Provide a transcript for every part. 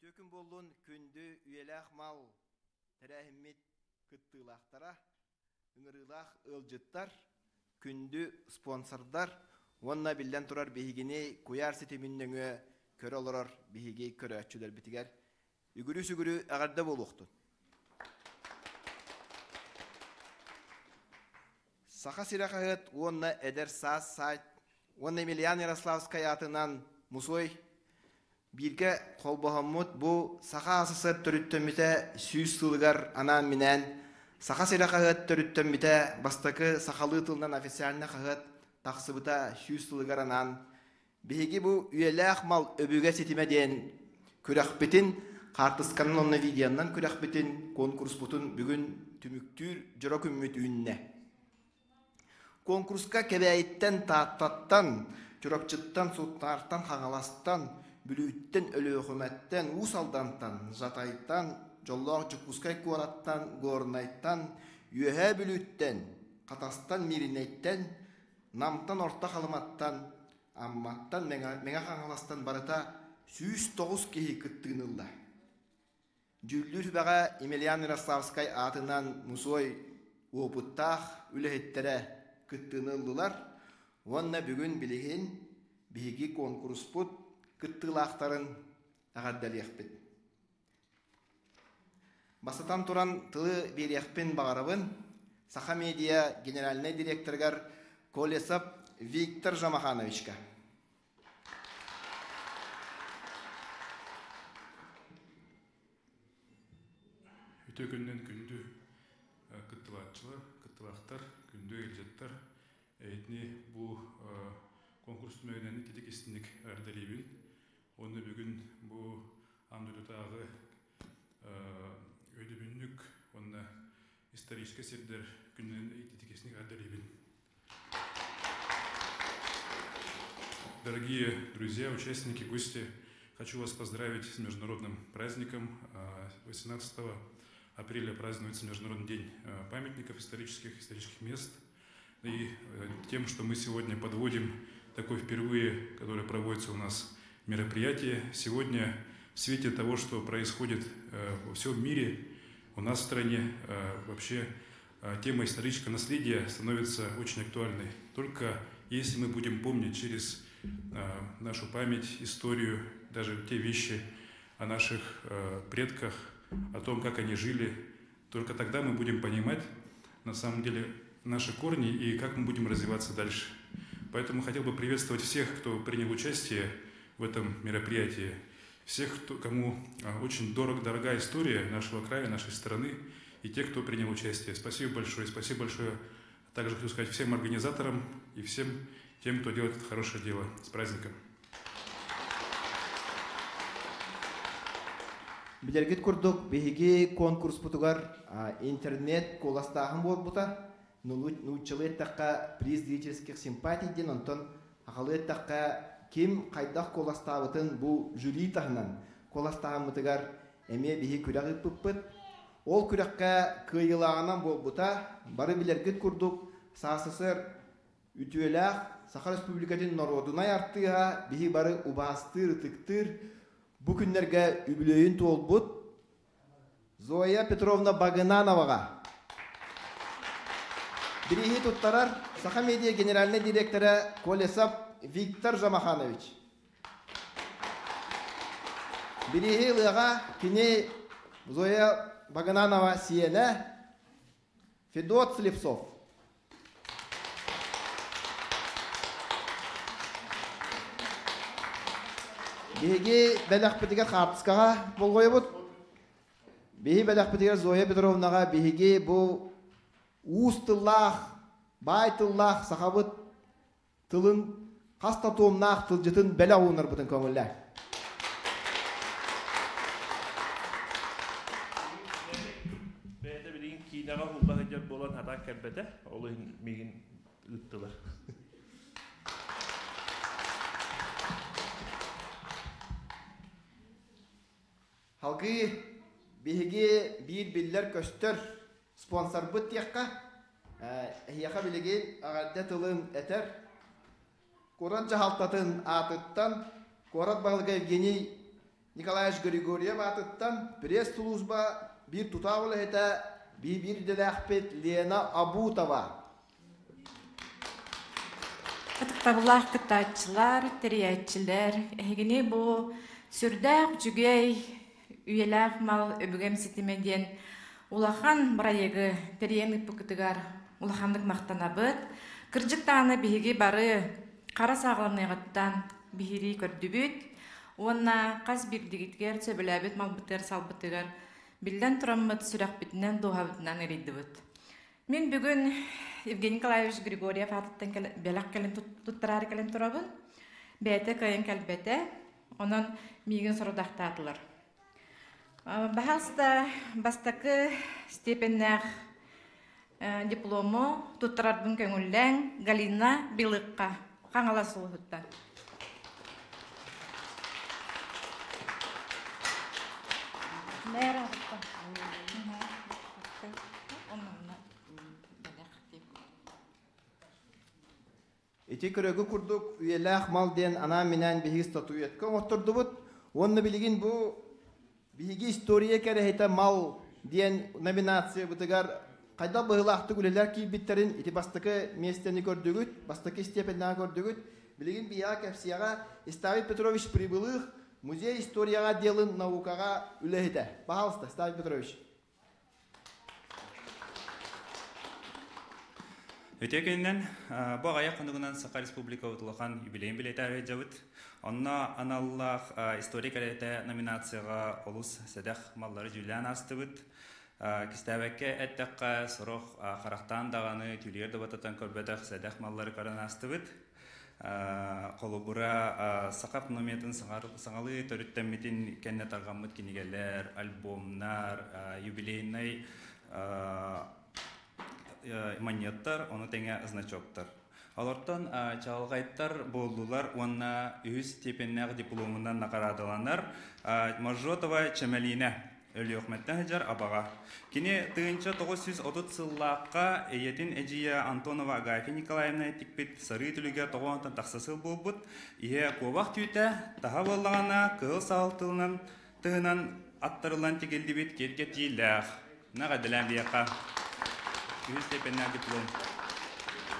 Үтүө күн буоллун, күндү үйэлээх мал тэрээһиммит кыттыылаахтара, ыҥырыылаах ыалдьыттар, күндү спонсордар уонна биллэн турар биһигини куйаар ситимин нөҥүө көрө олорор биһиги көрөөччүлэрбитигэр үгүрү-сүгүрү эҕэрдэ буолуохтун. Саха сирэ хаһыат уонна Эдэр саас сайт уонна Емельян Ярославскай аатынан мусуой бииргэ холбоһоммут бу Саха АССР төрүттэммитэ 100 сылыгар анаан-минээн Саха сирэ хаһыат төрүттэммитэ бастакы сахалыы тылынан официальнай хаһыат тахсыбыта 100 сылыгар анаан биһиги бу үйэлээх мал өбүгэ ситимэ диэн күрэхпитин хаартысканан уонна видеонан күрэхпитин конкурспутун бүгүн түмүктүүр дьоро күммүт үүннэ. Куонкуруска Кэбээйиттэн, Тааттаттан, Чурапчыттан, Сунтаартан, Хаҥаластан, Бүлүүттэн, Өлүөхүмэттэн, Уус Алдантан, Жатайтан, Дьоллоох Дьокуускай куораттан, Горнайтан, Үөһээ Бүлүүттэн, Хатастан, Мииринэйтэн, Намтан, Орто Халыматтан, Амматтан, Мэҥэ Хаҥаластан барыта 109 киһи кыттыыны ылла. Дьүүллүүр сүбэҕэ Емельян Ярославскай аатынан мусуой уопуттаах үлэһиттэрэ кыттыыны ыллылар уонна бүгүн билигин биһиги куонкуруспут кыттыылаахтарын эҕэрдэлиэхпит. Бастатан туран тылы биэриэхпин баҕарабын Саха медиа генеральнай директорыгар Колесов Виктор Жамахановичка. Үтүө күнүнэн күндү кыттылааччылар, кыттылаахтар, күндү ыалдьыттар. Эһитини бу конкурс түмүгүнэн ититик истинник эҕэрдэлиибин. Уонна бүгүн бу аан дойдутааҕы өйдөбүнньүк уонна историческай сирдэр күнүнэн ититик истинник эҕэрдэлиибин. Дорогие друзья, участники, гости, хочу вас поздравить с международным праздником. 18 апреля празднуется Международный день памятников исторических, исторических мест. И тем, что мы сегодня подводим такое впервые, которое проводится у нас мероприятие, сегодня в свете того, что происходит во всем мире, у нас в стране вообще тема исторического наследия становится очень актуальной. Только если мы будем помнить через нашу память, историю, даже те вещи о наших предках, о том, как они жили, только тогда мы будем понимать на самом деле наши корни и как мы будем развиваться дальше. Поэтому хотел бы приветствовать всех, кто принял участие в этом мероприятии, всех, кто, кому очень дорог, дорога история нашего края, нашей страны, и тех, кто принял участие. Спасибо большое. Спасибо большое также хочу сказать всем организаторам и всем тем, кто делает это хорошее дело. С праздником! Билэргит курдук, биһиги конкурспутугар интернет куоластааһын буолбута. Нууччалыы эттэххэ приз зрительских симпатий диэн, онтон сахалыы эттэххэ ким хайдах куоластаабытын бу жюри таһынан куоластааһыммытыгар эмиэ биһи күрэх ыыппыппыт. Ол күрэххэ кыайыылааҕынан буолбута, бары билэргит курдук, СССР үтүөлээх Саха Республикатын норуодунай артыыһа биһи бары убаастыыр, ытыктыыр, бу күннэргэ үбүлүөйүн туолбут Зоя Петровна Багынановаҕа бирииһи туттарар Саха медиа генеральнай директора Колесов Виктор Жамаханович. Бирииһи ылыаҕа кини Зоя Багынанова сиэнэ Федот Слепцов. Биһиги бэлэхпитигэр хаартыскаҕа болҕойобут. Биһи бэлэхпитигэр Зоя Петровнаҕа биһиги бу уус тыллаах, баай тыллаах сахабыт тылын хас да туомнаах тылдьытын бэлэх уунарбытын көҥүллээ. Бэйэтэ билигин киинэҕэ уһулла сылдьар буолан хатаан кэлбэтэ, ол иһин миигин ыыттылар. Салгыы биһиги биир биллэр-көстөр спонсорбыт диэххэ, эһиэхэ билигин эҕэрдэ тылын этэр куорат дьаһалтатын аатыттан куорат баһылыга Евгений Николаевич Григорьев аатыттан пресс-служба биир тутаах үлэһитэ биир идэлээхпит Лена Абутова. Ытыктабыллаах кыттааччылар, тэрийээччилэр, эһигини бу сүрдээх үчүгэй үйэлээх мал өбүгэм ситимэ диэн улахан бырайыагы тэрийэн ыыппыккытыгар улаханнык махтанабыт. Кырдьык даҕаны биһиги бары хара сааҕыланыаҕыттан биһирии көрдүбүт уонна хас биирдигитигэр сөбүлээбит малбытыгар салбытыгар биллэн тураммыт сүрэхпитинэн дууһабытынан ыйдыбыт. Мин бүгүн Евгений Николаевич Григорьев аатыттан бэлэх кэлин туттараары кэлэн турабын. Бэйэтэ кыайан кэлбэтэ, онон миигин сорудахтаатылар. Баһаалыста бастакы степеннээх диплому туттарарбын көҥүллээҥ Галина Белыкка Хаҥалас улууһуттан. Ити көрөгү курдук үйэлээх мал диэн анаан-минээн биһиги статуэтка оҥоттордубут. Уонна билигин бу биһиги история кэрэһитэ мал диэн номинациябытыгар хайдах быһыылаахтык үлэлэр киирбиттэрин ити бастакы миэстэни көрдүгүт, бастакы степеннээх көрдүгүт. Билигин биһиэхэ кэпсиэҕэ Ставий Петрович Прибылых музей историяҕа отделын наукаҕа үлэһитэ. Пожалуйста, Ставий Петрович. Үтүө күнүнэн бу аҕыйах хонугунан Саха Республикабыт улахан юбилейын бэлиэтээри сылдьабыт. Онно аналлаах история кэрэтэ номинацияҕа олус сэдэх маллары дьүүллээн аастыбыт. Кистээбэккэ эттэххэ, сорох харахтаан даҕаны, түүлүгэр да бататан көрбөтөх сэдэх маллары көрөн аастыбыт. Холобура, саха автономиятын саҥалыы төрүттэммитин кэннэ тарҕаммыт кинигэлэр, альбомнар, юбилейнай манньыаттар, ону тэҥэ значоктар. Олортон чаҕылҕайдар буоллулар уонна үһүс степеннээх дипломунан наҕараадаланар Можжотова Чэмэлиинэ Өлүөхүмэттэн сылдьар абаҕа. Кини 1930 сыллаахха ийэтин эдьиийэ Антонова Агафья Николаевна тикпит сарыы түлүгэ тоҕоонтон тахса сыл буолбут. Иһэ куобах түүтэ, таһа буоллаҕына кыһыл саал тылынан тыһынан аттарыллан тигиллибит киэргэтиилээх. Наҕараадалаан биһиэхэ үһүс степеннээх диплом.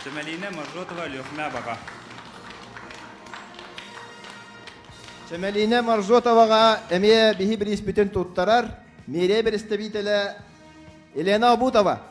Чэмэлиинэ Моржотова Өлүөхүмэ абаҕа. Чэмэлиинэ Моржотоваҕа эмиэ биһи бирииспитин туттарар мэрия бэрэстэбиитэлэ Елена Обутова.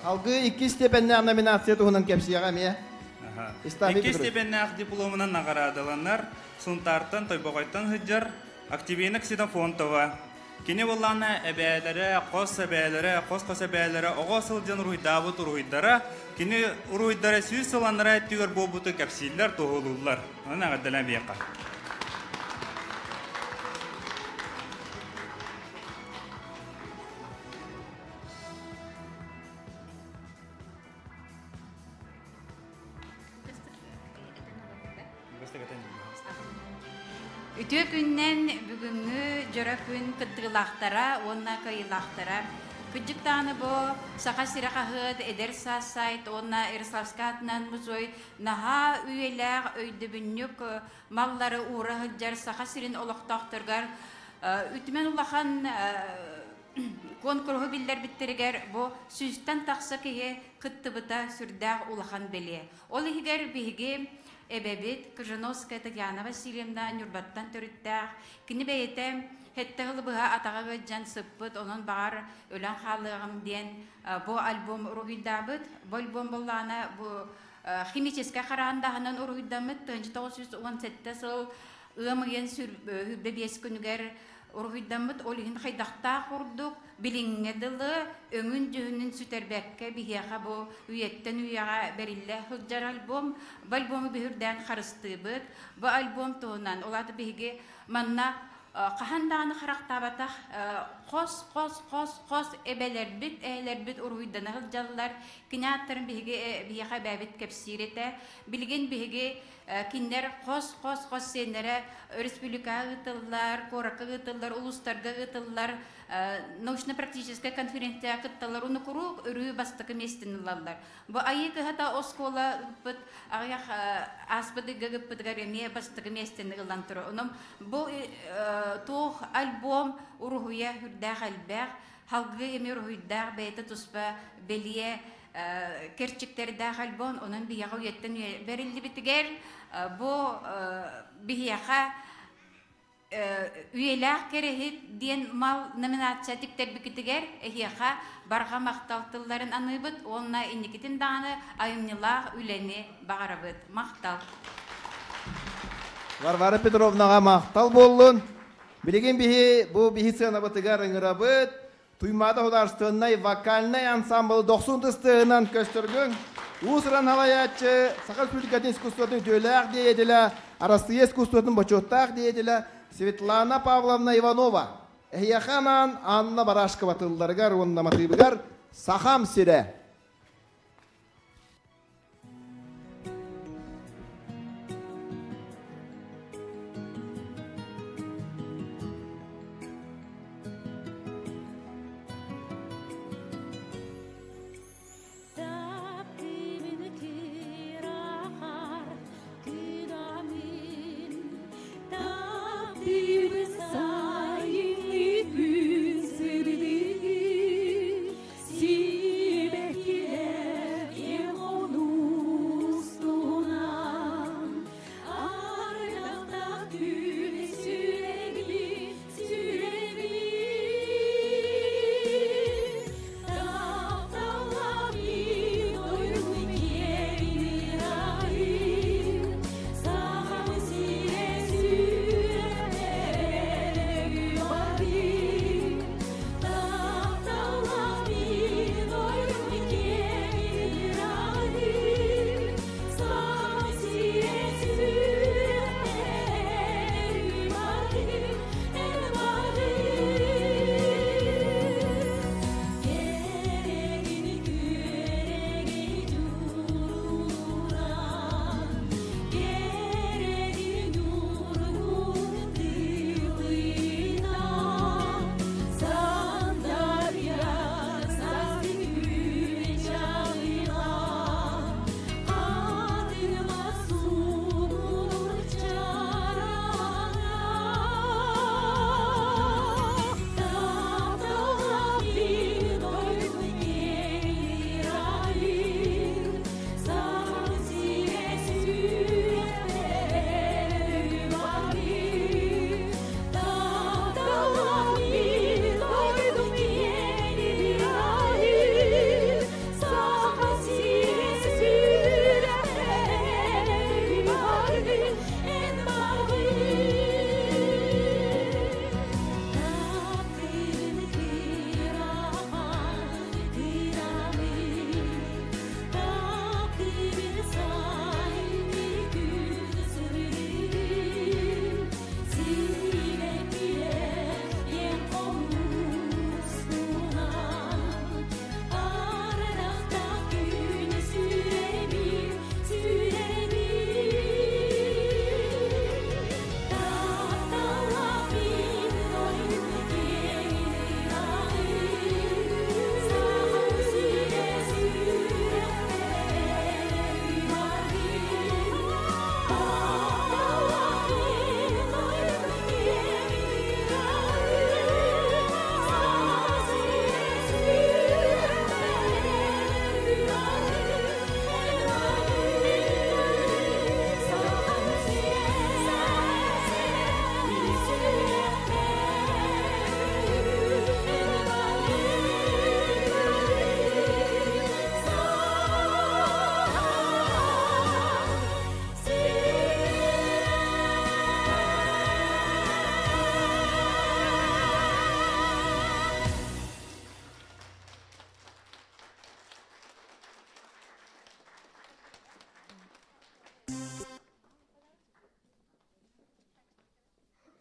Алгыы иккис степеннээх номинация туһунан кэпсиэҕэ эмиэ. Иккис степеннээх дипломунан наҕараадаланар Сунтаартан Тойбоҕойтон сылдьар Активина Ксенофонтова. Кини буоллаҕына эбээлэрэ, хос эбээлэрэ, хос-хос эбээлэрэ оҕо сылдьан уруһуйдаабыт уруһуйдара, кини уруһуйдара 100 сыл анараа өттүгэр буолбуту кэпсииллэр, туоһулууллар. Онон эҕэрдэлээн биһиэхэ. Үтүө күннэн бүгүҥҥү дьоро күн кыттыылаахтара уонна кыайыылаахтара. Кырдьык даҕаны бу Саха сирэ хаһыат, Эдэр саас сайт уонна Ярославскай аатынан музей наһаа үйэлээх өйдөбүнньүк маллары уура сылдьар Саха сирин олохтоохторугар үтүмэн улахан куонкуруһу биллэрбиттэригэр бу сүүстэн тахса киһи кыттыбыта сүрдээх улахан бэлиэ. Ол иһигэр биһиги эбэбит Крыжановская Татьяна Васильевна Ньурбаттан төрүттээх. Кини бэйэтэ сэттэ сылы быһа атаҕа ыалдьан сыппыт, онон баҕар өлөн хаалыаҕым диэн бу альбом уруһуйдаабыт. Бу альбом буоллаҕына бу химическэй хараандаһынан уруһуйдаммыт 1917 сыл ыам ыйын сүүрбэ биэс күнүгэр уруһуйдаммыт, ол иһин хайдахтаах курдук билиҥҥэ дылы өҥүн-дьүһүнүн сүтэрбэккэ биһиэхэ бу үйэттэн үйэҕэ бэриллэ сылдьар альбом. Бу альбому биһирдээн харыстыыбыт. Бу альбом туһунан, ол аата биһиги манна хаһан даҕаны харахтаабатах Хос, хос, хос, хос эбэлэрбит, эһэлэрбит уруһуйдана сылдьаллар. Кини ааттарын биһиги биһиэхэ эбээбит кэпсиир этэ. Билигин биһиги кинилэр хос, хос, хос сиэннэрэ республикаҕа ыытыллар, куоракка ыытыллар, улуустарга ыытыллар научно-практическай конференцияҕа кытталлар. Уну куруук өрүү бастакы миэстэни ылаллар. Бу Айыы кыһата оскуола ыыппыт аҕыйах ааспыт ыйга ыыппытыгар эмиэ бастакы миэстэни ылан турар. Онон бу туох альбом уруһуйа үрдээх элбэх, халгыы эмиэ уруһуйдаах бэйэтэ туспа бэлиэ кэрчиктэрдээх альбом. Онон биһиэхэ үйэттэн үйэ бэриллибитигэр бу биһиэхэ Үйэлээх кэрэһит диэн мал номинация тиктэрбикитигэр эһиэхэ барҕа махтал тылларын аныыбыт уонна инникитин даҕаны айымньылаах үлэни баҕарабыт. Махтал! Варвара Петровнаҕа махтал буоллун. Билигин биһи бу биһи сыанабытыгар ыҥырабыт. Туймаада художественнай вокальнай ансамблы дохсун тыстыынан көстөргүн уус-уран халайааччы, Саха Республикатын искусствотын үтүөлээх деятеля, Арассыыйа искусствотын бочуоттаах деятеля Светлана Павловна Иванова. Эһиэхэ анаан Анна Барашкова тылларыгар уонна матыыбыгар «Сахам сирэ».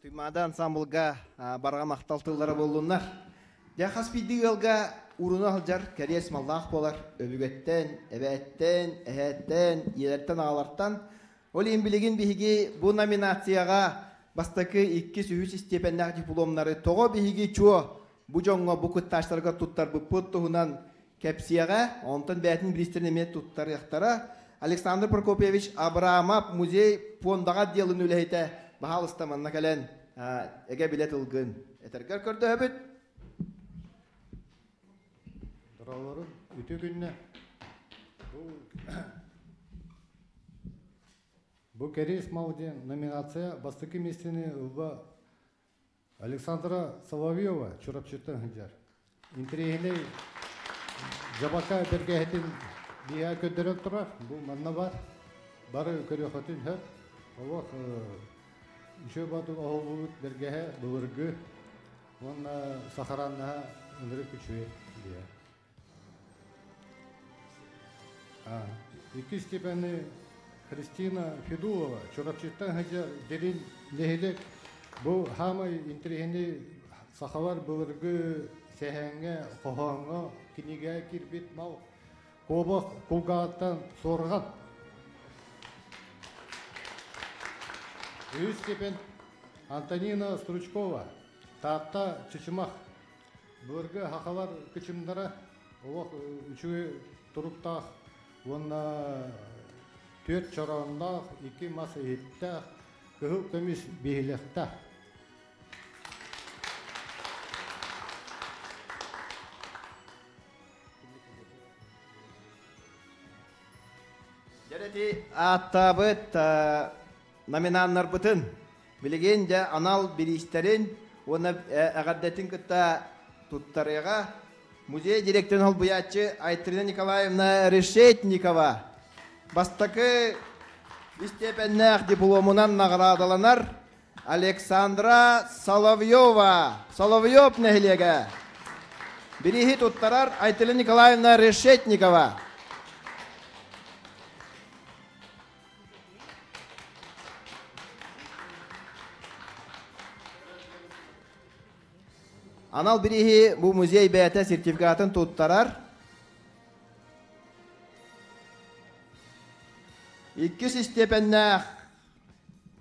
Туймаада ансамблга барҕа махтал тыллара буоллуннар. Дьэ хас биирдии ыалга ууруна сылдьар кэриэс маллаах буолар өбүгэттэн, эбээттэн, эһээттэн, ийэлэртэн, аҕалартан. Ол иһин билигин биһиги бу номинацияҕа бастакы, иккис, үһүс истиэпэннээх дипломнары тоҕо биһиги чуо бу дьоҥҥо, бу кыттааччыларга туттарбыппыт туһунан кэпсиэҕэ, онтон бэйэтин бириистэрин эмиэ туттарыахтара. Александр Прокопьевич Абрамов музей пуондаҕа отделын үлэһитэ, баһаалыста манна кэлэн эгэ билэ тылгын этэргэр көрдөһөбүт. Дороолорун үтүө күннэ. Бу Кэриэс мал диэн номинация бастакы миэстэни ылба Александра Соловьева Чурапчыттан сылдьар. Интэриэһинэй дьабака бэргэһэтин биһиэхэ көрдөрөн турар. Бу манна бар. Бары көрүөххүтүн сөп. Олох үчүгэй баҕатык оһоллубут бэргэһэ былыргы уонна сахараннаһа ынырык үчүгэй диэ. Иккис степени Христина Федулова Чурапчыттан сылдьар Дирин нэһилиэк бу хаамай интэриэһинэй сахалар былыргы сэһэҥҥэ, хоһооҥҥо кинигэ киирбит мал куобах кулгааҕыттан суорҕан. Үһүс степень Антонина Стручкова Таатта Чычымах Былыргы сахалар кычымнара олох үчүгэй туруктаах уонна түөрт чороонноох, икки мас иһиттээх, кыһыл көмүс биһилэхтээх. Дьэрэти ааттаабыт номинаннарбытын билигин дьэ анал бириистэрин уонна эҕэрдэтин кытта туттарыаҕа музей директорын холбуйааччы Айталина Николаевна Решетникова бастакы истиэпэннээх дипломунан наҕараадаланар Александра Соловьева, Соловьев нэһилиэгэ. Бирииһи туттарар Айталина Николаевна Решетникова. Анал бирииһи бу музей бэйэтэ сертификатын туттарар. Иккис истиэпэннээх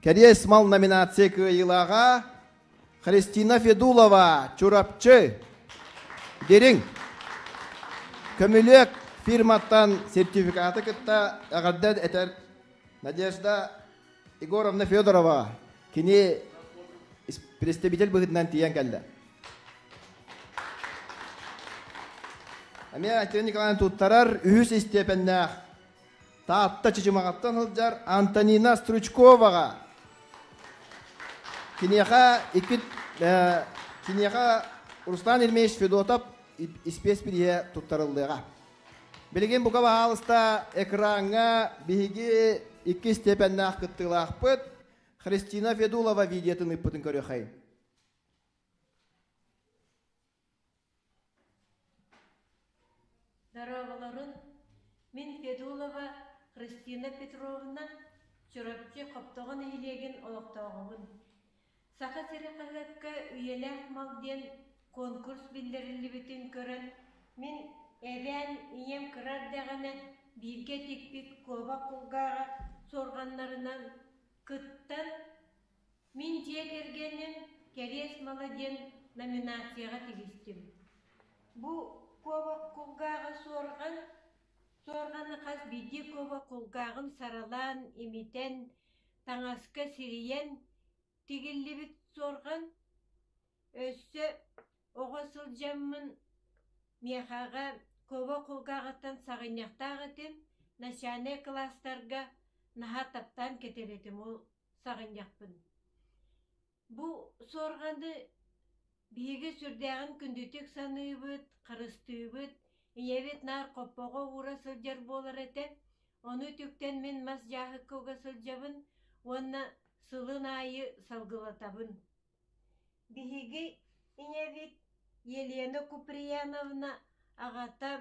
Кэриэс мал номинация кыайыылааҕа Христина Федулова, Чурапчы, Дириҥ. Көмүлүөк фирматтан сертификаты кытта эҕэрдэ этэр Надежда Егоровна Федорова кини представитель быһыытынан тиийэн кэллэ. Эмиэ Айталина Николаевна туттарар үһүс истиэпэннээх Таатта Чычымаҕаттан сылдьар Антонина Стручковаҕа. Киниэхэ икки киниэхэ Руслан Ильмеевич Федотов испиэс бирииһэ туттарыллыаҕа. Билигин бука баһаалыста экраҥҥа биһиги икки степеннээх кыттыылаахпыт Христина Федулова видеотын ыыппытын көрүөххэйин. Дорооболорун, мин Федулова Христина Петровна, Чурапчы Хоптоҕо нэһилиэгин олохтооҕобун. Саха сирэ хаһыакка Үйэлээх мал диэн конкурс биллэриллибитин көрөн, мин эбээм ийэм кыра эрдэҕинэ бииргэ тикпит куобах кулгааҕа суорҕаннарынан кыттан, Мин дьиэ кэргэним Кэриэс мала диэн номинацияҕа тигистим. Бу куобах кулгааҕа суорҕан, суорҕаны хас биирдии куобах кулгааҕын саралаан, имитэн, таҥаска сирийэн тигиллибит суорҕан. Өссө оҕо сылдьаммын миэхэҕэ куобах кулгааҕыттан саҕынньахтаах этим, начальнай кылаастарга наһаа таптаан кэтэр этим ол саҕынньахпын. Бу суорҕаны биһиги сүрдээҕин күндүтүк саныыбыт, харыстыыбыт, ийэбит наар хоппоҕо уура сылдьар буолар этэ. Ону үтүктэн мин мас дьааһыкка уга сылдьабын уонна сылын аайы салгылатабын. Биһиги ийэбит Елена Куприяновна аҕата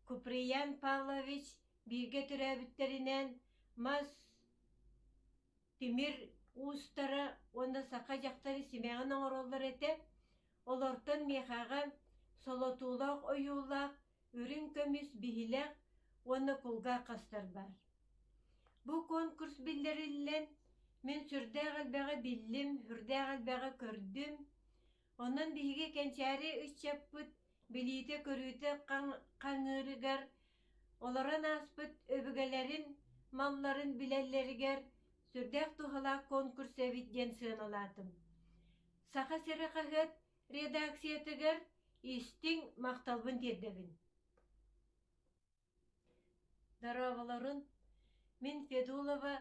Куприян Павлович бииргэ төрөөбүттэринэн мас тимир уустара уонна саха дьахтары симэҕин оҥороллор этэ. Олортон миэхэҕэ солотуулаах ойуулаах үрүҥ көмүс биһилэх уонна кулгаах хастар баар. Бу конкурс биллэриллэн, мин сүрдээх элбэҕи биллим, сүрдээх элбэҕи көрдүм. Онон биһиги кэнчээри ыччаппыт билиитэ-көрүүтэ хаҥыырыгар, олорон ааспыт өбүгэлэрин малларын билэллэригэр сүрдээх туһалаах конкурс эбит диэн сыаналаатым. Саха сирэ хаһыат редакциятыгар истиҥ махталбын тиэрдэбин. Дорооболорун, мин Федулова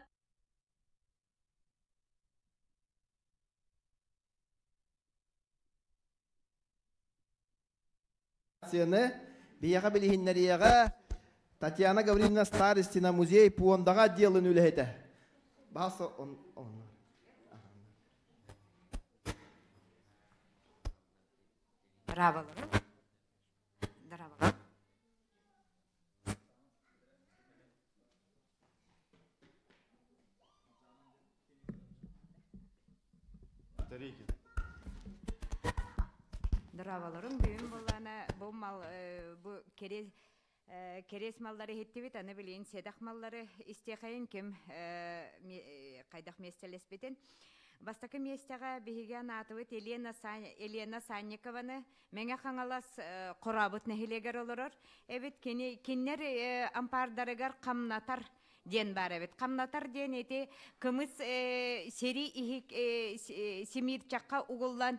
Сыаны биһиэхэ билиһиннэриэҕэ Татьяна Гаврильевна Старостина музей пуондаҕа отделын үлэһитэ. Бааса он он Дорооболорун. Дорооболор. Дорооболорун бүгүн буоллаана бу мал бу кэриэс кэриэс маллары иһиттибит аны билигин сэдэх маллары истиэхэйин ким хайдах миэстэлэспитин Бастакы миэстэҕэ биһиги анаатыбыт Елена, Елена Санникованы Мэҥэ Хаҥалас Хорообут нэһилиэгэр олорор эбит. Кини кинилэр ампаардарыгар хамнатар диэн баар эбит. Хамнатар диэн ити кымыс сири иһик симиирчэххэ угуллан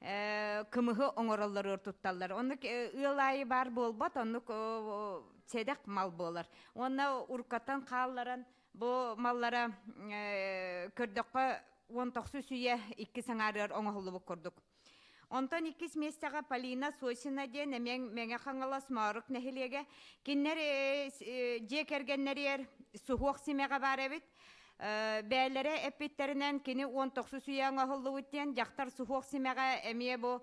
кымыһы оҥороллоругар тутталлар. Оннук ыал аайы баар буолбат, оннук сэдэх мал буолар. Уонна уруккаттан хаалларан бу маллара көрдөххө 19 үйэ икки саҥаарыгар оҥоһуллубут курдук. Онтон иккис миэстэҕэ Полина Сосина диэн эмиэ Мэҥэ Хаҥалас Моорук нэһилиэгэ. Кинилэр дьиэ кэргэннэригэр суһуох симэҕэ баар эбит. Бээлэрэ эппиттэринэн кини 19 үйэ оҥоһуллубут диэн дьахтар суһуох симэҕэ эмиэ бу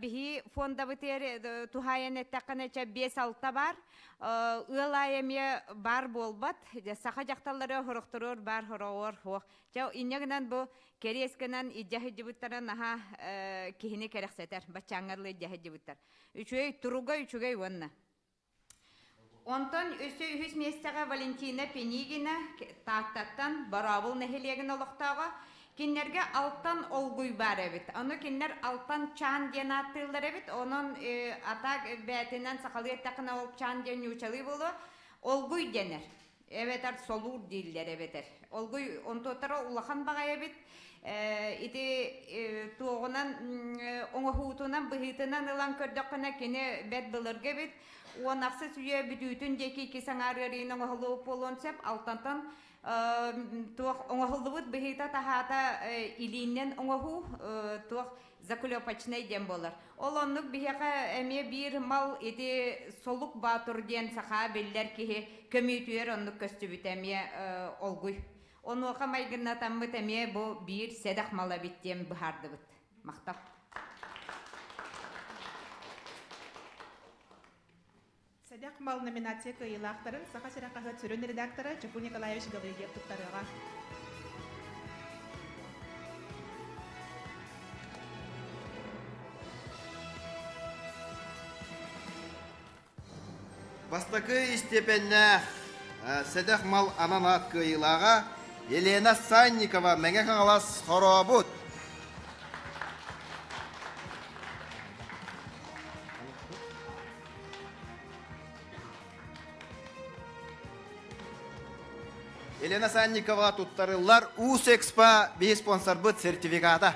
биһи фондабытыгар туһаайан эттэххинэ чэ 5-6 баар. Ыал аайы эмиэ баар буолбат. Саха дьахталлара хорохторуор баар хороҕор суох. Чэ инньэ гынан бу Кэриэс гынан илдьэ сылдьыбыттара наһаа киһини кэрэхсэтэр, баччааҥҥа илдьэ сылдьыбыттар. Үчүгэй, туруга үчүгэй уонна. Онтон өссө үһүс миэстэҕэ Валентина Пенигина Тааттаттан Борообул нэһилиэгин олохтооҕо. Кинилэргэ Алтан олгуй баар эбит. Ону кинилэр Алтан Чаан диэн ааттыыллар эбит. Онон атаак бээтинэн сахалыы эттэххинэ ол Чаан диэн ньуучалыы буолуо. Олгуй дэнэр. Эбэтэр солуур дииллэр эбэтэр. Олгуй онтуоттара улахан баҕайы эбит. Ити туоҕунан оҥоһуутунан быһыытынан ылан көрдөххүнэ кини бэрт былыргы эбит. Уон ахсыс үйэ бүтүүтүн диэки икки саҥаар ыарыыны оҥоһуллубут буолуон сөп. Алтантан туох оҥоһуллубут быһыыта таһаата илииннэн оҥоһуу туох заклепочнай диэн буолар. Ол оннук биһиэхэ эмиэ биир мал ити Солук Баатур диэн саха биллэр киһи көмүүтүгэр оннук көстүбүтэ эмиэ олгуй. Онуоха майгыннатаммыт эмиэ бу биир сэдэх мал эбит диэн быһаардыбыт. Махтал. Сэдэх мал номинация кыайыылаахтарын Саха сирэ хаһыат сүрүн редактора Чекун Николаевич Гаврильев туттарыаҕа. Бастакы истиэпэннээх сэдэх мал анан аат кыайыылааҕа Елена Санникова Мэҥэ Хаҥалас Хорообут. Елена Санникова туттарыллар Уус Экспо биһи спонсорбыт сертификата.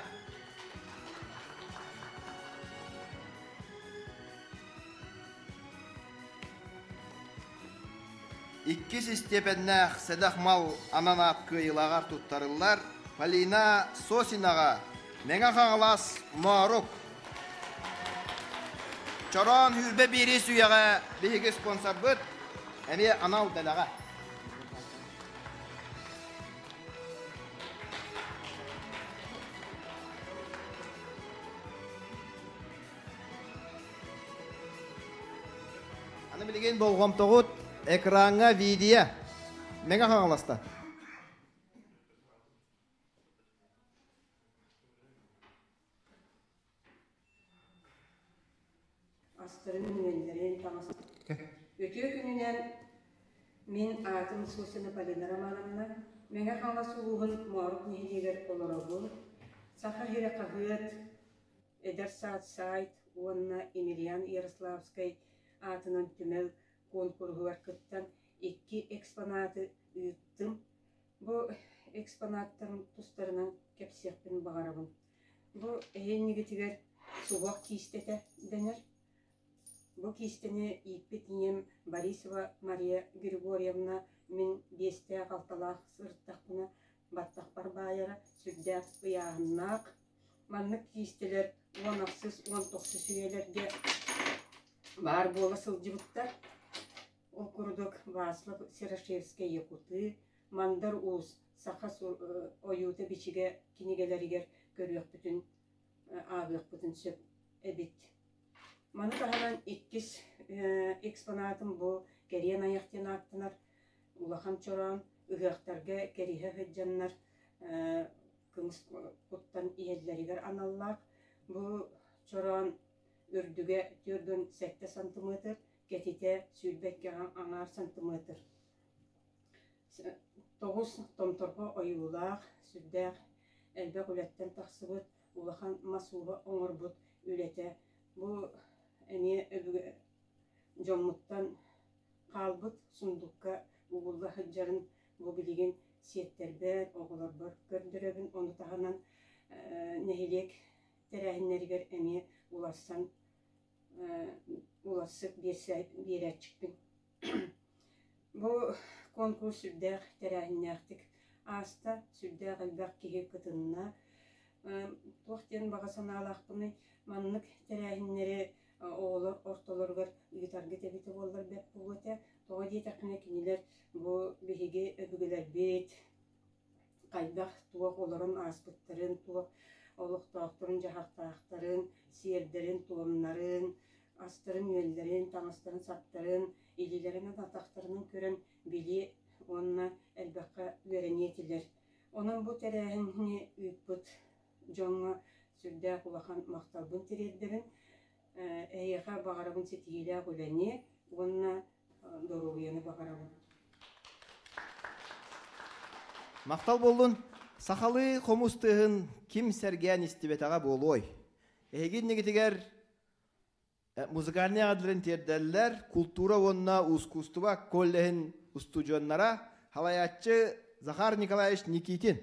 Иккис истиэпэннээх сэдэх мал анан аат кыайыылааҕар туттарыллар Полина Сосинаҕа Мэҥэ Хаҥалас Моорук Чороон Үүрбэ биирис үйэҕэ биһиги спонсорбыт эмиэ анал дэлэҕэ. Аны билигин болҕомтоҕут экраҥҥа видео Мэҥэ Хаҥаласта. Астарын-үөллэрин, таҥастарын. Үтүө күнүнэн мин аатым Сосина Полина Романовна, Мэҥэ Хаҥалас улууһун Моорук нэһилиэгэр олоробун. Саха сирэ хаһыат, Эдэр саад саайт уонна Емельян Ярославскай аатынан түмэл куонкуруһугар кыттан икки экспонаты ыыттым. Бу экспонаттарым тустарынан кэпсиэхпин баҕарабын. Бу эһиэнньигитигэр суһуох киистэтэ дэнэр. Бу киистэни ииппит ийэм Борисова Мария Григорьевна мин биэстээх-алталаах сырыттахпына баттахпар баайара сүрдээх ыйааһыннаах. Маннык киистэлэр уон ахсыс, уон тохсус үйэлэргэ баар буола сылдьыбыттар. Ол курдук Васлав Серошевскай Якуты, Мандар Уус саха ойуута-бичигэ кинигэлэригэр көрүөхпүтүн, ааҕыахпытын сөп эбит. Маны таһынан иккис экспонатым бу Кэриэн айах диэн ааттанар улахан чороон ыһыахтарга кэриһэ сылдьаннар кымыс куттан иһэллэригэр аналлаах. Бу чороон үрдүгэ 47 сантиметр, кэтитэ 22 аҥаар сантиметр. Тоҕус томторго ойуулаах, сүрдээх элбэх үлэттэн тахсыбыт, улахан мас ууһа оҥорбут үлэтэ. Бу эмиэ өбүгэ дьоммуттан хаалбыт сундукка угулла сылдьарын бу билигин сиэттэрбэр, оҕолорбор көрдөрөбүн. Ону таһынан нэһилиэк тэрээһиннэригэр эмиэ уларсан уларсык биэрээччикпин. Бу конкурс сүрдээх тэрээһиннээхтик ааста, сүрдээх элбэх киһи кытынна. Туох диэн баҕа санаалаахпыный, маннык тэрээһиннэри оҕолор ортолоругар ыытаргыт эбитэ буоллар бэрт буолуо этэ. Тоҕо диэтэххинэ кинилэр бу биһиги өбүгэлэрбит хайдах туох олорон ааспыттарын, туох олохтоохторун-дьаһахтаахтарын, сиэрдэрин-туомнарын, астарын-үөллэрин, таҥастарын-саптарын илиилэринэн атахтарынан көрөн билиэ уонна элбэххэ үөрэниэ этилэр. Онон бу тэрээһини ыыппыт дьоҥҥо сүрдээх улахан махталбын тириэрдэбин. Эһиэхэ баҕарабын ситиһиилээх үлэни уонна доруобуйаны баҕарабын. Махтал буоллун. Сахалыы хомус тыаһын ким сэргээн истибэтэҕэ буолуой? Эһиги иннигитигэр музыкальнай аҕадыларын тиэрдэллэр култуура уонна ускуустуба коллеһын устудьуоннара халайааччы Захар Николаевич Никитин.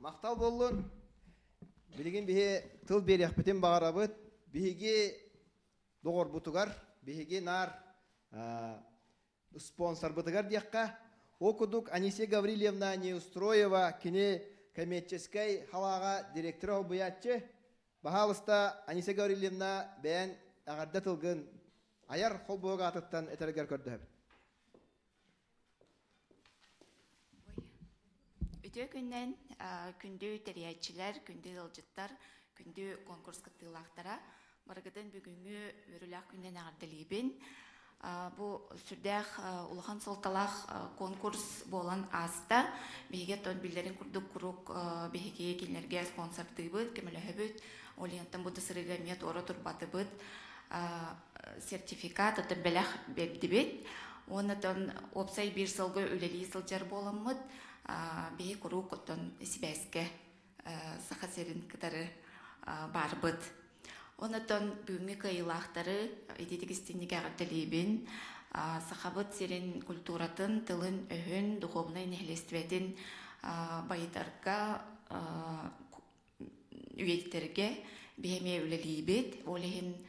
Махтал буоллун. Билигин биһи тыл биэриэхпитин баҕарабыт. Биһиги доҕорбутугар, биһиги наар спонсорбытыгар диэххэ, ол курдук Анисия Гаврильевна Неустроева кини коммерческай халааҕа директора холбуйааччы. Баһаалыста Анисия Гаврильевна бэйэн эҕэрдэ тылгын айар холбоһук аатыттан этэргэр көрдөһөбүт. Үтүө күннэн күндү тэрийээччилэр, күндү ыалдьыттар, күндү конкурс кыттыылаахтара. Барыгытын бүгүҥҥү үөрүүлээх күннэн эҕэрдэлиибин. Бу сүрдээх улахан суолталаах конкурс буолан ааста. Биһиги оттон биллэрин курдук куруук биһиги кинилэргэ спонсордыыбыт, көмөлөһөбүт. Ол иһин бу да сырыыга эмиэ туора турбатыбыт. Сертификат, оттон бэлэх бердибит. Уонна оттон уопсай биир сылга үлэлии сылдьар буоламмыт, биһи куруук оттон сибээскэ Саха сирин кытары баарбыт. Онотон бүгүҥҥү кыайыылаахтары ититик истинник эҕэрдэлиибин. Сахабыт сирин культуратын, тылын-өһүн, духуобунай нэһилиэстибэтин байытарга үйэтитэргэ биһи эмиэ үлэлиибит. Ол иһин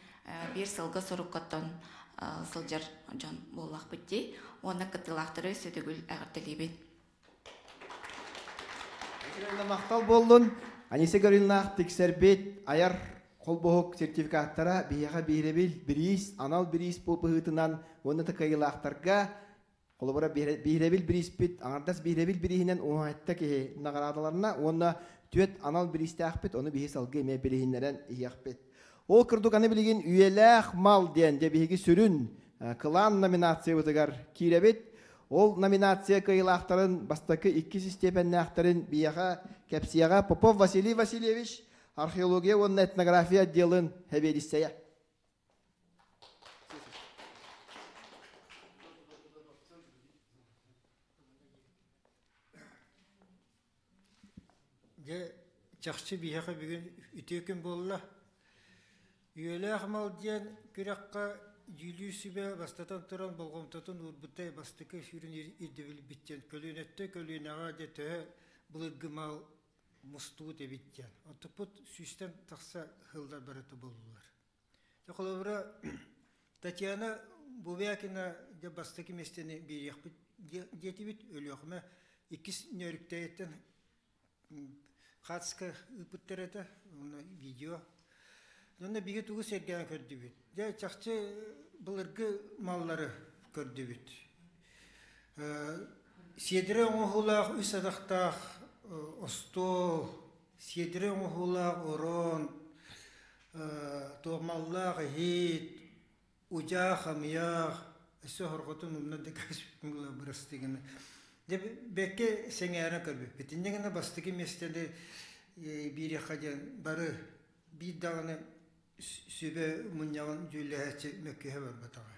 биир сылга соруккаттан сылдьар дьон буоллахпыт дии. Уонна кыттыылаахтары өссө төгүл эҕэрдэлиибин. Махтал буоллун. Анисия Гавриловнаах тиксэрбит айар холбоһук сертификаттара биһиэхэ биһирэбил бириис, анал бириис быһыытынан уонна кыайыылаахтарга Холобура, биһирэбил бирииспит аҥардас биһирэбил бирииһинэн уһаатта киһи наҕараадаларына уонна түөрт анал бириистээхпит, ону биһи салгыы эмиэ билиһиннэрэн иһиэхпит. Ол курдук аны билигин үйэлээх мал диэн дьэ биһиги сүрүн кылаан номинациябытыгар киирэбит. Ол номинация кыайыылаахтарын бастакы иккис истиэпэннээхтэрин биһиэхэ кэпсиэҕэ Попов Василий Васильевич, археология уонна этнография отделын сэбиэдиссэйэ. Дьэ, чахчы биһиэхэ бүгүн үтүө күн буолла. Үйэлээх мал диэн күрэххэ дьүүлүүр сүбэ бастатан туран болҕомтотун уурбута бастакы сүрүн ирдэбилбит диэн көлүөнэттэн көлүөнэҕэ дьэ төһө былыргы мал мустубут эбит диэн. Оттуппут сүүстэн тахса сыллар барыта буоллулар. Холобура, Татьяна Бубякина дьэ бастакы миэстэни биэриэхпит диэтибит, Өлүөхүмэ иккис Нөөрүктэйиттэн хаатыска ыыппыттар этэ, уонна видео. Онно биһиги тугу сэргээн көрдүбүт? Дьэ, чахчы былыргы маллары көрдүбүт. Сиэдэрэ оҥоһуулаах үс атахтаах остуол, сиэдэрэ оҥоһуулаах орон, туомаллаах иһит, удьаа хамыйах, өссө хорҕотун умна да кэспиппин бырастыы гына. Дьэ бэккэ сэҥээрэ көрбүппүт. Инньэ гына бастакы миэстэни биэриэххэ диэн бары биир даҕаны сүбэ мунньаҕын дьүүллэһээччи мөккүһэ барбатаҕа.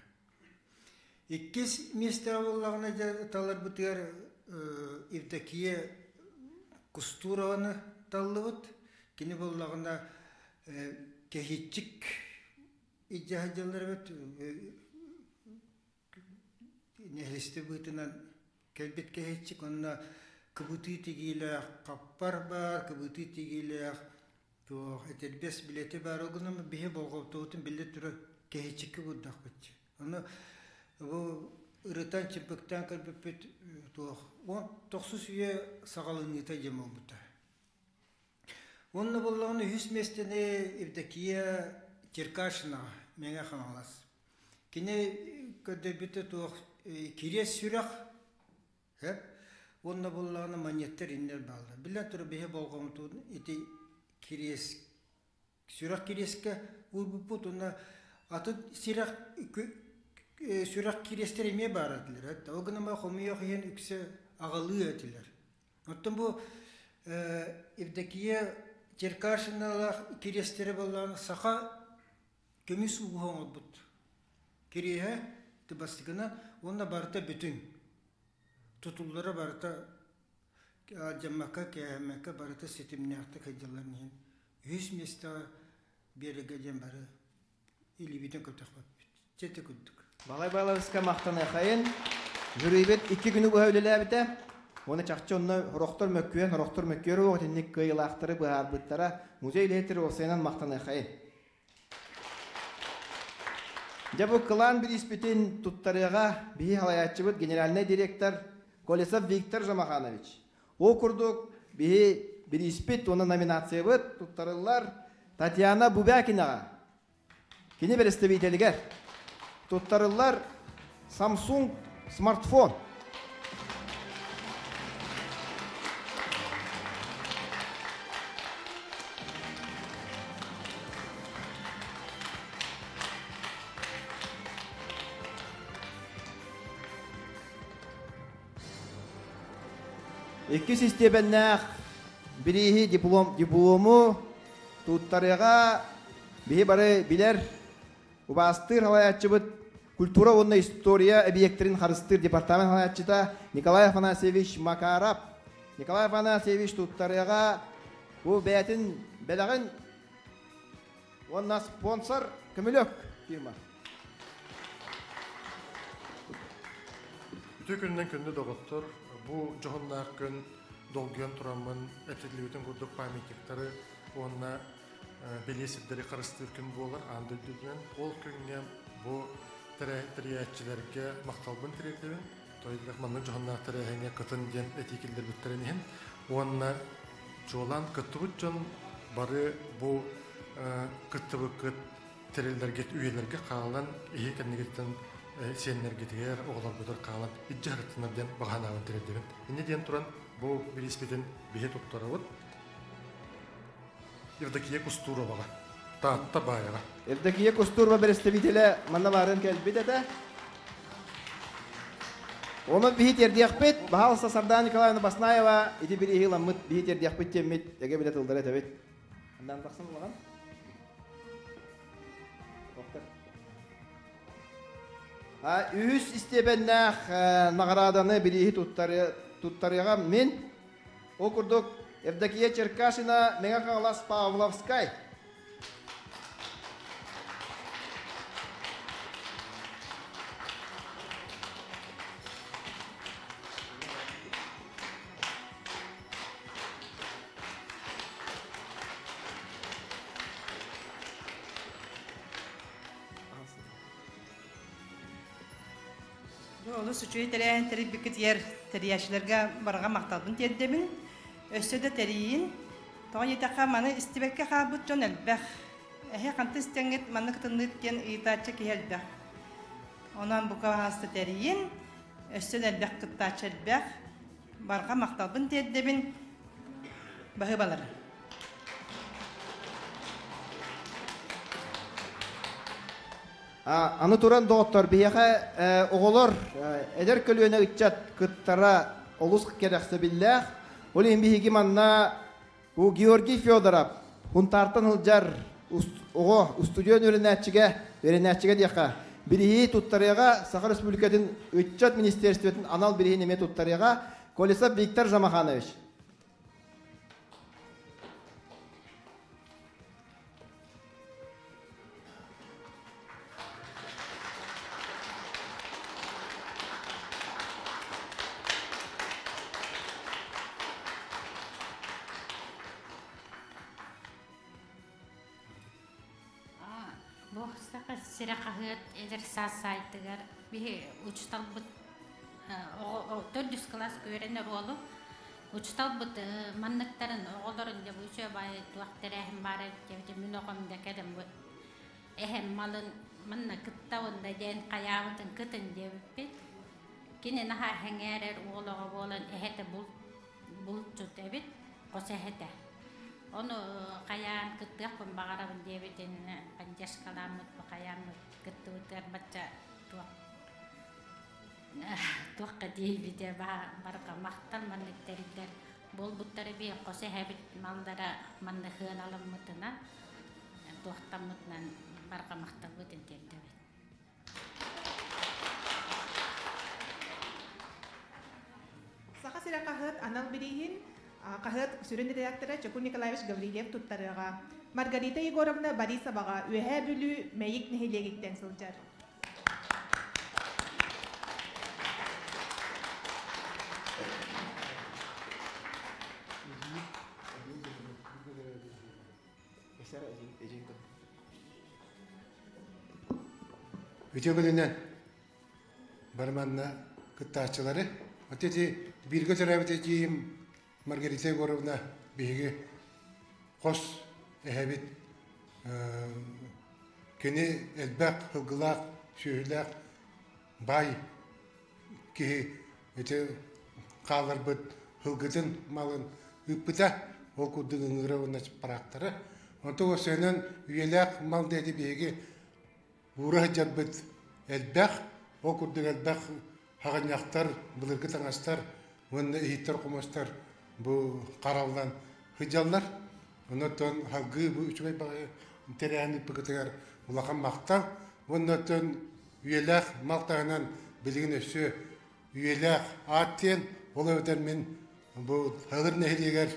Иккис миэстэҕэ буоллаҕына дьэ таларбытыгар Евдокия Кустурованы таллыбыт. Кини буоллаҕына кэһииччик илдьэ сылдьаллар эбит нэһилиэстибэ быһыытынан кэлбит кэһииччик уонна кыбытыы тигиилээх хаппар баар, кыбытыы тигиилээх туох этэрбэс билэтэ баар. Ол гынан биһи болҕомтобутун биллэ турар кэһииччиккэ уурдахпыт. Ону бу ырытан чымпыктаан көрбүппүт туох уон тохсус үйэ саҕаланыыта диэн буолбута. Уонна буоллаҕына үһүс миэстэни Евдокия Черкашинаҕа Мэҥэ Хаҥалас. Кини көрдөрбүтэ туох кириэс сүрэх сөп уонна буоллаҕына манньыаттар иннэр бааллар. Биллэн турар биһи болҕомтубутун ити кириэс сүрэх кириэскэ уурбуппут уонна атын сирэх сүрэх кириэстэр эмиэ баар этилэр. Ол гынан хомуйуох иһин үксэ аҕалыы этилэр. Оттон бу Евдокия Черкашиналаах кириэстэрэ буоллаҕына саха көмүс ууһа оҥорбут кириэһэ бастакынан уонна барыта бүтүн тутуллара барыта алдьаммакка кээһэммэккэ барыта ситимнээхтик сылдьалларын иһин үһүс миэстэҕэ биэрэгэ диэн бары илиибитин көтөхпөппүт чэ ити курдук Балай Балабыска махтаныахайын. Жюрибит икки күнү быһа үлэлээбитэ. Уонна чахчы онно сорохтор мөккүөн, сорохтор мөккүөр уох итинник кыайыылаахтары быһаарбыттара. Музей үлэһиттэрэ уопсайынан махтаныаххайын. Дьэ бу кылаан бирииспитин туттарыаҕа биһи халайааччыбыт генеральнай директор Колесов Виктор Жамаханович. Ол курдук биһи бирииспит уонна номинациябыт туттарыллар Татьяна Бубякинаҕа. Кини бэрэстэбиитэлигэр туттарыллар Samsung смартфон. Иккис истиэпэннээх бирииһи диплом, диплому туттарыаҕа биһи бары билэр Убаастыыр салайааччыбыт культура уонна история эбийиэктэрин харыстыыр департамент салайааччыта Николай Афанасьевич Макаров. Николай Афанасьевич туттарыаҕа бу бэйэтин бэлэҕин уонна спонсор Көмүлүөк фирма. Үтүө күнүнэн күндү доҕоттор, бу дьоһуннаах күн долгуйан тураммын этиллибитин курдук памятниктары уонна бэлиэ сирдэри харыстыыр күн буолар аан дойду үрдүнэн. Ол күҥҥэ бу тэрийээччилэргэ махталбын тириэрдэбин. Тойдах маннык дьоһуннаах тэрээһиҥҥэ кытын диэн этии киллэрбиттэрин иһин. Уонна чуолаан кыттыбыт дьон бары бу кыттыбыккыт тэриллэргит үйэлэргэ хаалан иһи кэннигиттэн сиэннэргитигэр, оҕолоргутугар хаалан илдьэ сырыттынар диэн баҕа санаабын тириэрдэбин. Инньэ диэн туран бу бирииспитин биһи туттарабыт. Евдокия Кустуроваҕа, Таатта Баайаҕа. Евдокия Кустурова бэрэстэбиитэлэ манна баарын кэлбит этэ. Онон биһи тиэрдиэхпит, баһаалыста Сардаана Николаевна Баснаева ити бирииһи ыламмыт биһи тиэрдиэхпит диэммит эгэ билэ тылдара этэбит. Андан тахсан улахан. Үһүс истиэпэннээх наҕарааданы бирииһи туттарыаҕа мин Ол курдук, Евдокия Черкашина, Мэҥэ Хаҥалас Павловскай. Бу олус үчүгэй тэрээһин тэрийбиккитигэр тэрийээччилэргэ барҕа махталбын тиэрдэбин. Өссө да тэрийин. Тоҕо диэтэххэ, маны истибэккэ хаалбыт дьон элбэх. Эһи ханта истэҥҥит манна кытынныыт диэн ыйытааччы киһи элбэх. Онон бука баһаалыста тэрийин. Өссө да элбэх кыттааччы элбэх. Барҕа махталбын тиэрдэбин. Баһыыбалары. Аны туран, доҕоттор, биһиэхэ оҕолор, эдэр көлүөнэ ыччат кыттара олус кэрэхсэбиллээх. Ол иһин биһиги манна бу Георгий Федоров Хунтаартан сылдьар оҕо устудьуон үөрэнээччигэ, үөрэнээччигэ диэххэ, бириһии туттарыаҕа Саха Республикатын ыччат министерствотын анал бириһин эмиэ туттарыаҕа Колесов Виктор Жамаханович. Бу саха сирэ хаһыат эдэр саас сайтыгар биһи учууталбыт төрдүс кылаас үөрэнэр уолу Учууталбыт манныктарын оҕолорун дьэ бу үчүгэй баайы туох тэрээһин баар эбит диэбитэ мин оҕом да кэлэн бу эһэм малын манна кыттабын да диэн хайаабытын кытын диэбиппит. Кини наһаа сэҥээрэр уол оҕо буолан эһэтэ булчут эбит, хос эһэтэ. Ону хайаан кыттыахпын баҕарабын диэбитин поддержкалааммыт бу хайааммыт кыттыбытыгар бачча туох Туохха тиийбитэ барҕа махтал маннык тэриллэр буолбуттара биир хос эһэбит маллара манна сыаналаммытынан туохтаммытынан барҕа махталбытын тиэрдэбит. Саха сирэ хаһыат анал бирииһин хаһыат сүрүн редактора Чокур Николаевич Гаврильев туттарыаҕа. Маргарита Егоровна Борисоваҕа Үөһээ Бүлүү Мэйик нэһилиэгиттэн сылдьар. Үтүө күнүнэн барманна кыттааччылары. Отети бирге төрөбүт эдьиийим Маргарита Егоровна биһиги хос эһэбит кини элбэх сылгылаах, сүөһүлээх баай киһи ити хаалларбыт сылгытын малын ыыппыта. Ол курдук ыҥыыра уонна чаппараактара. Онтон өссөнөн үйэлээх мал диэти биһиги уура сылдьарбыт элбэх. Ол курдук элбэх хаҕынньахтар, былыргы таҥастар уонна иһиттэр-хомустар бу хараллан сылдьаллар. Онон салгыы бу үчүгэй баҕайы тэрээһин ыыппыкытыгар улахан махтал. Уонна оттон үйэлээх мал таһынан билигин өссө үйэлээх аат диэн, ол эбэтэр мин бу Халыр нэһилиэгэр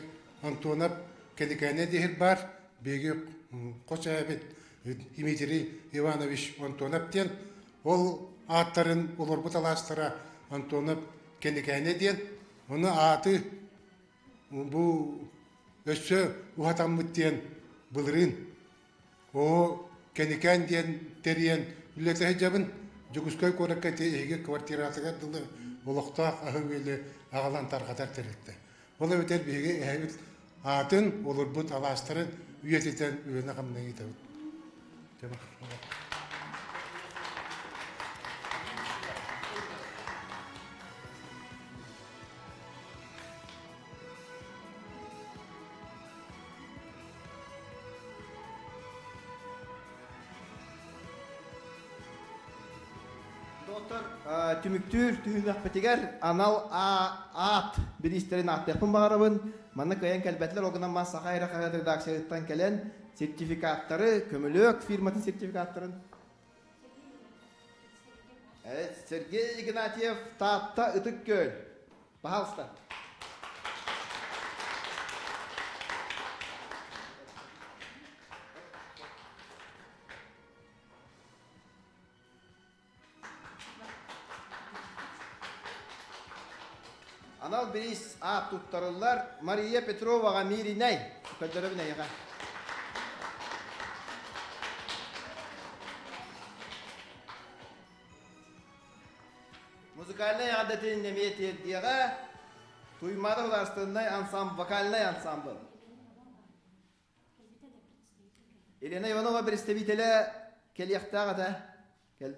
Антонов Кэликээнэ диэһир баар, биһиги хос эһэбит Дмитрий Иванович Антонов диэн, ол ааттарын олорбут алаастара Антонов Кэликээнэ диэн, ону ааты бу өссө уһатаммыт диэн былырыын Оо, Кэникээн диэн тэрийэн үлэлэтэ сылдьабын. Дьокуускай куоракка ити эһиги квартиратыгар дылы олохтоох аһы-үөлү аҕалан тарҕатар тэрилтэ. Ол эбэтэр биһиги эһэбит аатын, олорбут алаастарын үйэтитэн үлэни-хамнаһы ыытабыт. Доктор, түмүктүүр түһүмэхпитигэр анал аат бириистэрин ааттыахпын баҕарабын. Манна кыайан кэлбэтилэр, ол гынан Саха эрэ хаһыат редакциятыттан кэлэн сертификаттары, көмүлүөк фирматын сертификаттарын Сергей Игнатьев, Таатта Ытык Күөл. Пожалуйста. Анал бириис аат туттарыллар Мария Петроваҕа Мииринэй. Көрдөрөбүн эйиэхэ. Музыкальнай эҕэрдэтин эмиэ тиэрдиэҕэ Туймаада художественнай ансамбль, вокальнай ансамбль. Елена Иванова представителэ кэлиэхтээх этэ. Кэл.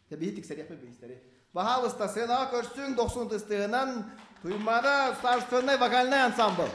Тэбиһи тиксэриэхпит биһистэри. Баһаалыста сценаҕа көрсүҥ дохсун тыстыһынан Туймаада художественнай вокальнай ансамбль.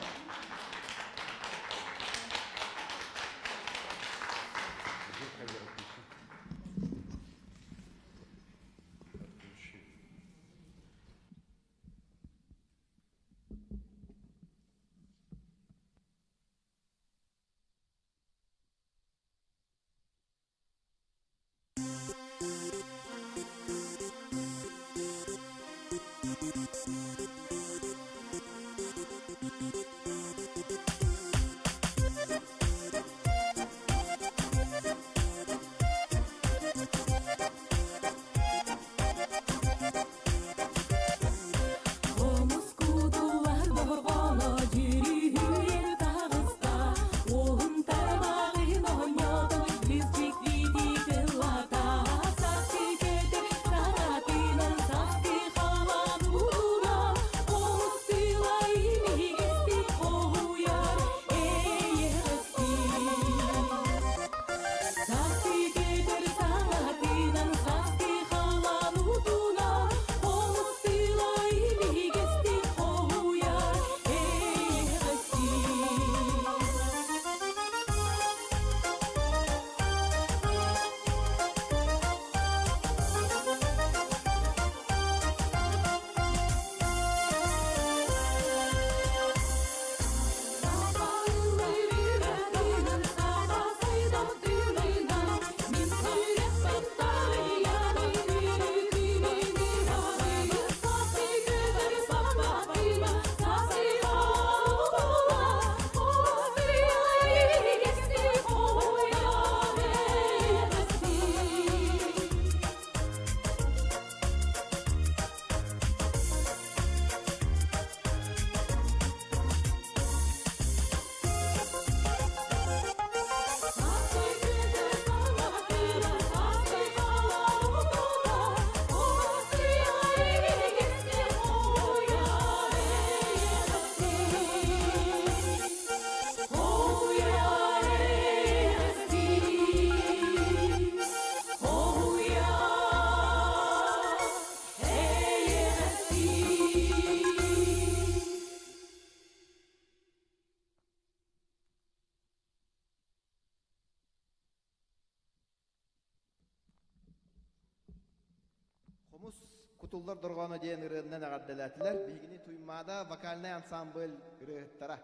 Кутуллар дорҕооно диэн ырыаннан эҕэрдэлээтилэр. Биһигини Туймаада вокальнай ансамбль ырыаһыттара.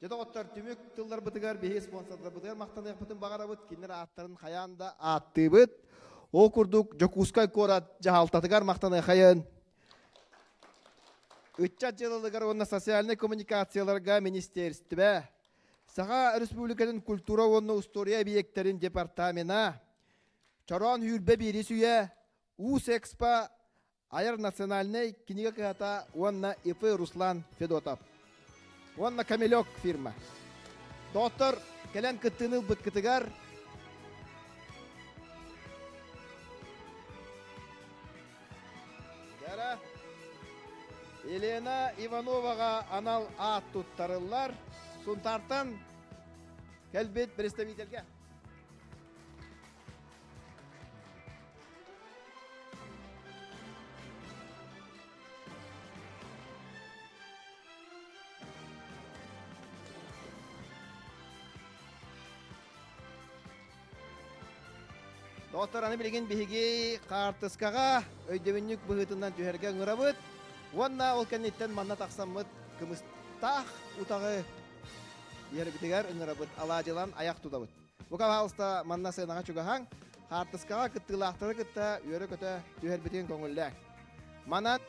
Дьэ доҕоттор, түмүк тылларбытыгар биһиги спонсордарбытыгар махтаныахпытын баҕарабыт. Кинилэр ааттарын хайаан да ааттыыбыт. Ол курдук Дьокуускай куорат дьаһалтатыгар махтаныахайын. Ыччат дьыалалыгар уонна социальнай коммуникацияларга министиэристибэ, Саха Республикатын культура уонна устуоруйа эбийиэктэрин департамена, Чороон Үүрбэ биирис үйэ, Уус Экспо айар национальнай кинигэ кыһата уонна ИП Руслан Федотов уонна Камелек фирма. Доҕоттор, кэлэн кыттыыны ылбыккытыгар Дара Елена Ивановаҕа анал аат туттарыллар. Сунтаартан кэлбит представительгэ. Доҕоттор, аны билигин биһиги хаартыскаҕа өйдөбүнньүк быһыытынан түһэргэ ыҥырабыт уонна ол кэнниттэн манна тахсаммыт кымыстаах утаҕы иһэрбитигэр ыҥырабыт, алаадьылан айах тутабыт. Бука пожалуйста, манна сыанаҕа чугаһаҥ, хаартыскаҕа кыттыылаахтары кытта үөрэ-көтө түһэрбитин көҥүллээҥ. Манан